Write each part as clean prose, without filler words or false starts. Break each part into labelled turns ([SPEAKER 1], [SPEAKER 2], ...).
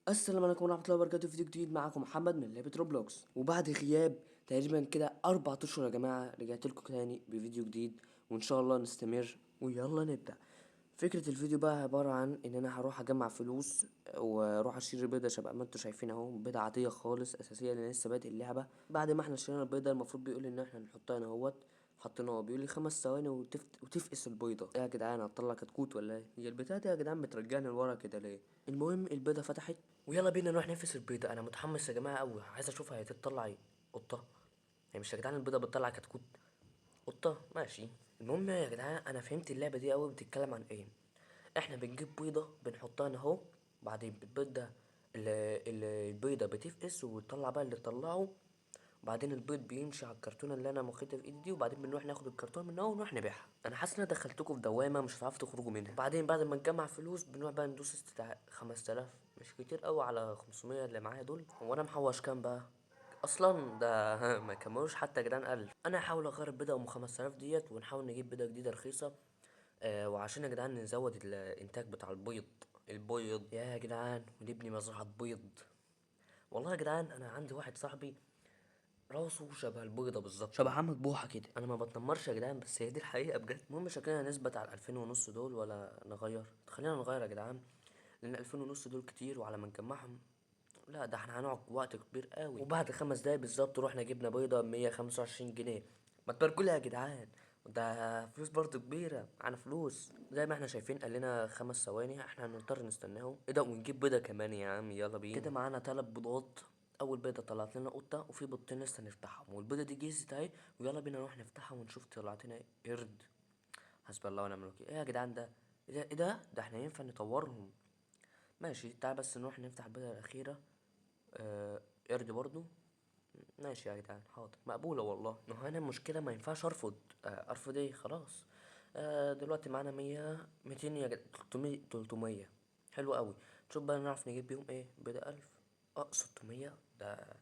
[SPEAKER 1] السلام عليكم ورحمة الله وبركاته. فيديو جديد معاكم محمد من لعبة Roblox، وبعد غياب تقريبا كده 4 اشهر يا جماعة رجعت لكم تاني بفيديو جديد، وان شاء الله نستمر. ويلا نبدأ. فكرة الفيديو بقى عبارة عن ان انا هروح اجمع فلوس واروح اشتري بيضة شبه ما انتوا شايفين اهو، بيضة عادية خالص اساسية لان لسه بادئ اللعبة. بعد ما احنا اشترينا البيضة المفروض بيقول ان احنا نحطها هنا اهوت، حطيناها، بيقول لي 5 ثواني وتفقس البيضة. ايه يا جدعان هتطلع كتكوت ولا ايه؟ هي البتاعة دي يا جدعان بترجعني لورا كده ليه؟ المهم البيضة فتحت ويلا بينا نروح نفقس البيضة. انا متحمس يا جماعة قوي، عايز اشوفها هي تطلع ايه. قطة؟ هي مش يا جدعان البيضة بتطلع كتكوت؟ قطة ماشي. المهم يا جدعان انا فهمت اللعبة دي قوي بتتكلم عن ايه. احنا بنجيب بيضة بنحطها هنا اهو، بعدين البيضة البيضة بتفقس وتطلع بقى اللي تطلعه، بعدين البيض بيمشي على الكرتونة اللي انا واخدها في ايدي دي، وبعدين بنروح ناخد الكرتونة منها ونروح نبيعها. انا حاسس ان انا دخلتكم في دوامة مش هتعرفوا تخرجوا منها. بعدين بعد ما نجمع فلوس بنروح بقى ندوس استدعاء 5000، مش كتير قوي على 500 اللي معايا دول. هو انا محوش كام بقى اصلا؟ ده ما كملوش حتى يا جدعان 1000. انا هحاول اغير البيضة ام 5000 ديت ونحاول نجيب بيضة جديدة رخيصة، وعشان يا جدعان نزود الانتاج بتاع البيض. البيض يا جدعان، ونبني مزرعة بيض. والله يا جدعان انا عندي واحد صاحبي راسه شبه البيضة بالظبط، شبه عمك بوحة كده. انا ما بتنمرش يا جدعان بس هي دي الحقيقة بجد. المهم شكلنا نثبت على الألفين ونص دول ولا نغير؟ خلينا نغير يا جدعان، لان الألفين ونص دول كتير وعلى ما نجمعهم لا ده احنا هنقعد وقت كبير قوي. وبعد 5 دقايق بالظبط رحنا جبنا بيضة 125 جنيه. ما تباركولي يا جدعان، ده فلوس برضو كبيرة، معانا فلوس. زي ما احنا شايفين قال لنا 5 ثواني، احنا هنضطر نستناهم. ايه ده، ونجيب بيضة كمان يا عم، يلا بينا. كده معانا 3 بيضات. اول بيضة طلعت لنا قطة، وفي بيضتين لسه نفتحهم، والبيضة دي جهزت اهي، ويلا بينا نروح نفتحها ونشوف طلعت لنا ايه. قرد، حسبي الله ونعم الوكيل. ايه يا جدعان ده؟ ايه ده؟ ايه ده؟ ده احنا ينفع نطورهم. ماشي تعال بس نروح نفتح البيضة الأخيرة. قرد برضو. ماشي يا جدعان حاضر، مقبولة والله. ما هو هنا المشكلة ما ينفعش أرفض. أرفض إيه؟ خلاص. دلوقتي معانا 100، 200 يا جدعان، 300، 300. حلو قوي. نشوف بقى نعرف نجيب بيهم إيه. بيضة 1000، 600. ده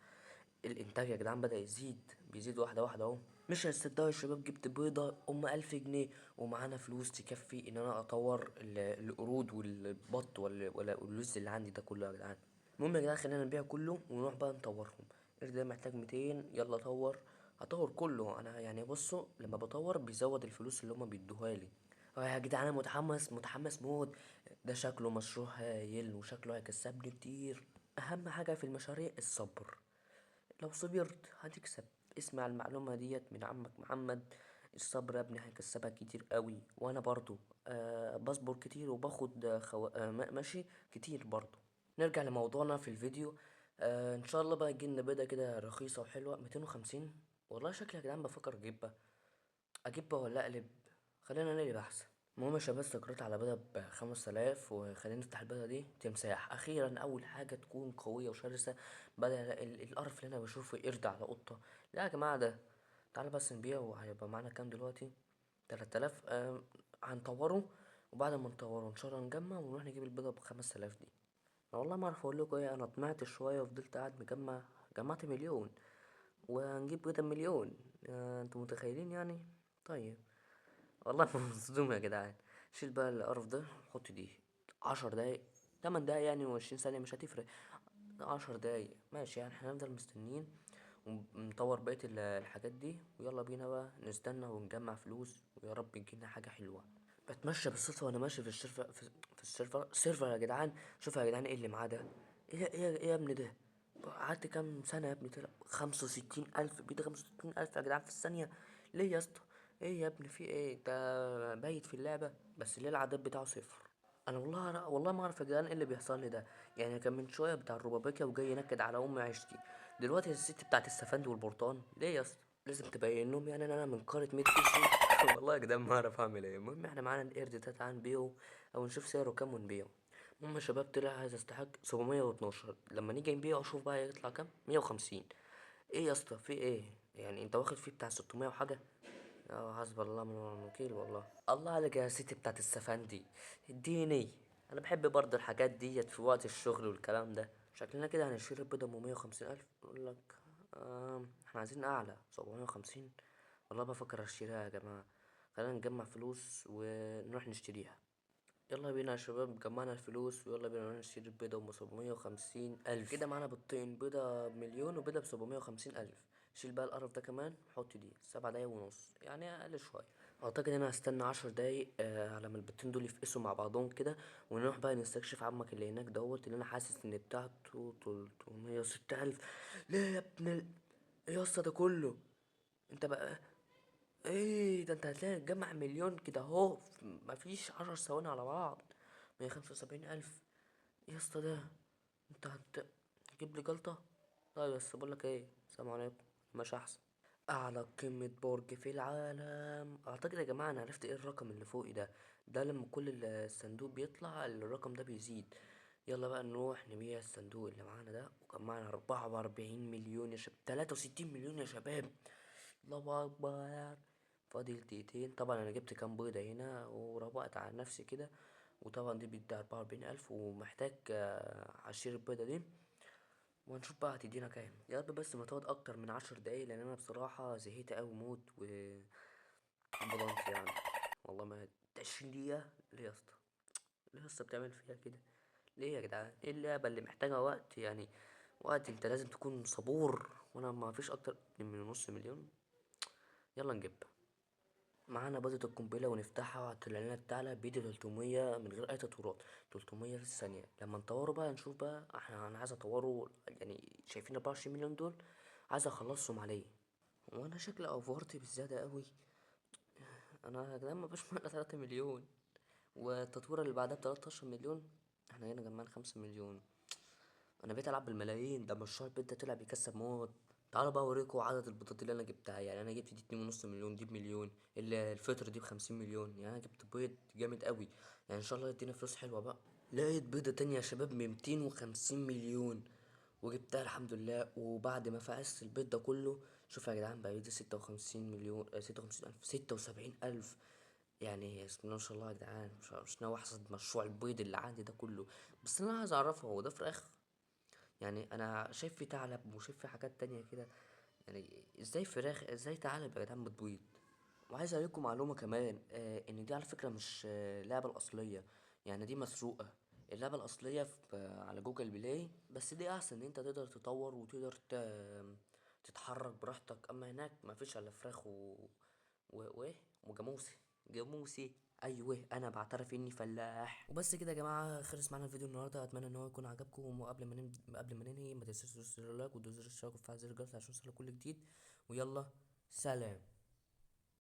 [SPEAKER 1] الإنتاج يا جدعان بدأ يزيد، بيزيد واحدة واحدة أهو. مش هتصدقوا يا شباب، جبت بيضة أم 1000 جنيه، ومعانا فلوس تكفي إن أنا أطور القرود والبط والوز اللي عندي ده كله يا جدعان. المهم يا جدعان خلينا نبيع كله ونروح بقى نطورهم. القرد ده محتاج 200، يلا طور. هطور كله انا يعني. بصوا لما بطور بيزود الفلوس اللي هما بيدوها لي. يا جدعان انا متحمس، متحمس موت. ده شكله مشروع هايل وشكله هيكسبني كتير. اهم حاجة في المشاريع الصبر، لو صبرت هتكسب. اسمع المعلومة ديت من عمك محمد، الصبر يا ابني هيكسبك كتير قوي. وانا برضو بصبر كتير وباخد ماشي كتير برضو. نرجع لموضوعنا في الفيديو. ان شاء الله بقى يجيلنا بيضة كده رخيصة وحلوة. 250. والله شكلي يا جدعان بفكر اجيبها، اجيبها ولا اقلب؟ خلينا نقلب احسن. المهم يا شباب استقريت على بيضة ب5000، وخلينا نفتح البيضة دي. تمساح اخيرا، اول حاجة تكون قوية وشرسة بدل القرف اللي انا بشوفه قرد على قطة. لا يا جماعة ده تعالى بس نبيع. وهيبقى معانا كام دلوقتي؟ 3000. هنطوره، وبعد ما نطوره ان شاء الله نجمع ونروح نجيب البيضة ب5000 دي. انا والله ما اعرف اقول لكم ايه، انا طمعت شوية وفضلت قاعد مجمع، جمعت مليون وهنجيب بيضة مليون. انتوا متخيلين يعني؟ طيب والله مصدوم يا جدعان. شيل بقى القرف ده وحط دي. 10 دقايق، 8 دقايق يعني وعشرين ثانية مش هتفرق، 10 دقايق ماشي يعني. احنا هنفضل مستنيين ونطور بقية الحاجات دي، ويلا بينا بقى نستنى ونجمع فلوس، ويا رب يجيلنا حاجة حلوة. بتمشى بالصدفة وانا ماشي في السيرفر، في السيرفر، سيرفر يا جدعان. شوف يا جدعان ايه اللي معاه ده، ايه، ايه، ايه يا ابني ده؟ قعدت كام سنة يا ابني؟ طلع 65000، بيت 65000 يا جدعان في الثانية. ليه يا اسطى؟ ايه يا ابني في ايه؟ انت بايت في اللعبة؟ بس ليه العداد بتاعه 0؟ انا والله ما اعرف يا جدعان ايه اللي بيحصل لي ده. كان من شوية بتاع الروبابيكا وجاي ينكد على ام عيشتي، دلوقتي الست بتاعت السفند والبرتقال. ليه يا اسطى؟ لازم تبين لهم ان انا من قارة ميت كيسو. والله يا جدعان ما اعرف اعمل ايه. المهم احنا معانا القرد ده، تعال نبيعه او نشوف سعره كام ونبيعه. المهم يا شباب طلع عايز يستحق 712، لما نيجي نبيعه شوف بقى هيطلع كام، 150. ايه يا اسطى في ايه؟ انت واخد فيه بتاع 600 وحاجه؟ حسب الله ونعم الوكيل والله. الله عليك يا ستي بتاعت السفندي، اديني. انا بحب برضه الحاجات ديت في وقت الشغل والكلام ده. شكلنا كده هنشتري البيضة ام 150000. اقول لك، احنا عايزين اعلى 750. والله بفكر اشتريها يا جماعة. خلينا نجمع فلوس ونروح نشتريها. يلا بينا يا شباب، جمعنا الفلوس ويلا بينا نروح نشتري البيضة ام 750 ألف. كده معانا بيضتين، بيضة بمليون وبيضة ب750 ألف. شيل بقى القرف ده كمان، حط دي 7 دقايق ونص، يعني أقل شوية. أعتقد إن أنا هستنى 10 دقايق على ما البيضتين دول يفقسوا مع بعضهم كده، ونروح بقى نستكشف عمك اللي هناك دوت، اللي أنا حاسس إن بتاعته 306 ألف. ليه يا ابن إيه يا اسطى ده كله؟ أنت بقى ايه ده؟ انت هتلاقي تجمع مليون كده اهو، مفيش 10 ثواني على بعض. 175 ألف. ايه يا اسطى ده؟ انت هتجيب لي جلطة. طيب بس بقولك ايه، السلام عليكم، ماشي احسن. اعلى قمة برج في العالم. اعتقد يا جماعة انا عرفت ايه الرقم اللي فوقي ده، ده لما كل الصندوق بيطلع الرقم ده بيزيد. يلا بقى نروح نبيع الصندوق اللي معانا ده، وجمعنا 44 مليون يا شباب، 63 مليون يا شباب، الله اكبر. فاضل دقيقتين. طبعا انا جبت كام بيضة هنا وروقت على نفسي كده، وطبعا دي بيدي 44 ألف، ومحتاج عشير البيضة دي، وهنشوف بقى هتدينا كام. يا رب بس ما تقعد اكتر من 10 دقايق، لان انا بصراحة زهقت اوي موت و بلانت يعني. والله ما 20 دقيقة. ليه يا اسطى؟ ليه يا اسطى بتعمل فيها كده؟ ليه يا جدعان؟ ايه اللعبة اللي محتاجة وقت؟ يعني وقت انت لازم تكون صبور، وانا ما فيش اكتر من نص مليون. يلا نجيبها. معانا بيضة القنبلة ونفتحها، طلع لنا الثعلب بيدي 300 من غير أي تطويرات، 300 في الثانية. لما نطوره بقى نشوف بقى، احنا أنا عايز أطوره، يعني شايفين 24 مليون دول عايز أخلصهم عليه. وأنا شكلي أوفرت بالزيادة قوي، أنا يا جدعان ما بقاش معانا 3 مليون، والتطويرة اللي بعدها بتلتاشر مليون، احنا هنا جمعنا 5 مليون. أنا بقيت ألعب بالملايين، ده مشروع البيت ده طلع بيكسب موت. تعالوا بقى اوريكم عدد البيضات اللي انا جبتها. يعني انا جبت دي اتنين ونص مليون، دي بمليون، الفطر دي ب50 مليون. يعني انا جبت بيض جامد قوي، يعني ان شاء الله يدينا فلوس حلوه بقى. لقيت بيضه تانية يا شباب بميتين وخمسين مليون وجبتها الحمد لله. وبعد ما فقست البيض ده كله، شوف يا جدعان بقى بيض 56 مليون، 56 ألف، 76 ألف. يعني بسم الله ما شاء الله يا جدعان، مش ناوي احصد مشروع البيض اللي عندي ده كله. بس اللي انا عايز اعرفه هو ده فراخ؟ يعني انا شايف في ثعلب وشايف في حاجات تانية كده، يعني ازاي فراخ، ازاي ثعلب يا جدعان بتبيض؟ وعايز اقول معلومه كمان، ان دي على فكره مش اللعبه الاصليه، يعني دي مسروقه. اللعبه الاصليه على جوجل بلاي، بس دي احسن ان انت تقدر تطور وتقدر تتحرك براحتك. اما هناك مفيش الا فراخ وايه وجاموسي، جاموسي. ايوه انا بعترف اني فلاح. وبس كده يا جماعه، خلص معانا الفيديو النهارده، اتمنى ان هو يكون عجبكم. وقبل ما قبل ما ننهي، ما تنسوش تدوسوا زر ال like وتدوسوا زر الاشتراك وتفعلوا زر الجرس عشان يوصلك كل جديد. ويلا سلام.